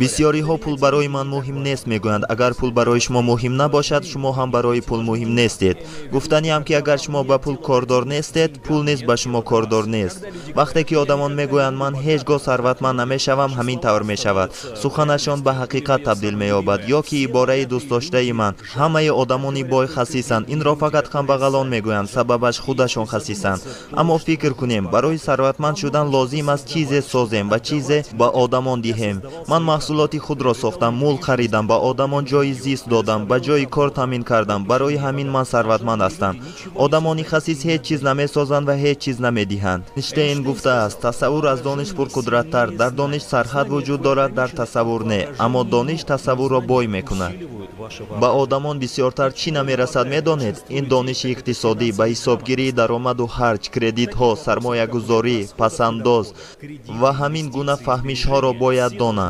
Бисёриҳо пул барои ман муҳим нест мегӯянд. Агар пул барои шумо муҳим набошад, шумо ҳам барои пул муҳим нестед. Гуфтаниам, ки агар шумо ба пул кордор нестед, пул низ ба шумо кордор нест. Вақте ки одамон мегӯянд, ман ҳеҷ гоҳ сарватманд намешавам, ҳамин тавр мешавад. Суханашон ба ҳақиқат табдил меёбад. Ё ки ибораи дӯстдоштаи ман: ҳамаи одамони бой хасисанд. Инро фақат камбағалон мегӯянд, сабабаш худашон хасисанд. Аммо фикр кунем, барои сарватманд шудан лозим аст чизе созем ва чизе ба одамон диҳем. Ман маҳсулоти худро сохтам, мулк харидам, ба одамон ҷои зист додам, ба ҷои кор таъмин кардам. Барои ҳамин ман сарватманд ҳастам. Одамони хасис ҳеҷ чиз намесозанд ва ҳеҷ чиз намедиҳанд. Эйнштейн гуфтааст, тасаввур аз дониш пурқудраттар. Дар дониш сарҳад вуҷуд дорад, дар тасаввур не. Аммо дониш тасаввурро бой мекунад. Ба одамон бисёртар чӣ намерасад, медонед? Ин дониши иқтисодӣ, ба ҳисобгирии даромаду харҷ, кредитҳо, сармоягузорӣ, пасандоз ва ҳамин гуна фаҳмишҳоро бояд донанд.